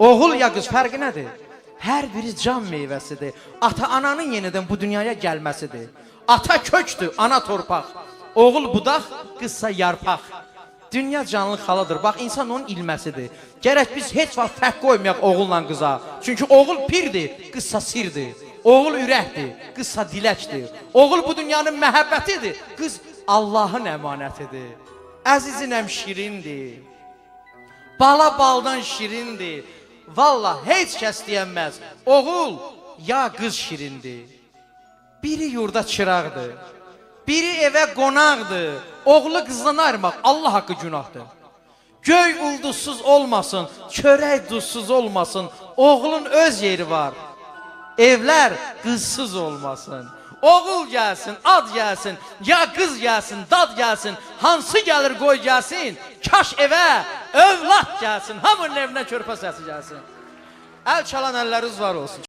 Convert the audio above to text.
Oğul ya qız fərqi nədir? Hər biri can meyvəsidir. Ata-ananın yenidən bu dünyaya gəlməsidir. Ata kökdür, ana torpaq. Oğul budaq, qızsa yarpaq. Dünya canlı xaladır. Bax, insan onun ilməsidir. Gərək biz heç vaxt fərq qoymayaq oğulla qıza. Çünki oğul pirdir, qızsa sirdir. Oğul ürəkdir, qızsa diləkdir. Oğul bu dünyanın məhəbbətidir, qız Allahın əmanətidir. Əzizinəm şirindir. Bala baldan şirindir. Vallah heç kəs deyənməz. Oğul ya qız şirindir. Biri yurda çıraqdır. Biri evə qonaqdır. Oğlu qızdan ayırmaq Allah haqqı günahdır. Göy ulduzsuz olmasın, çörək duzsuz olmasın. Oğlun öz yeri var. Evlər qızsız olmasın. Oğul gəlsin, ad gəlsin, ya qız gəlsin, dad gəlsin, hansı gəlir qoy gəlsin, kaş evə övlad gəlsin, hamının evinə körpə səsi gəlsin. Əl çalan əlləriniz var olsun.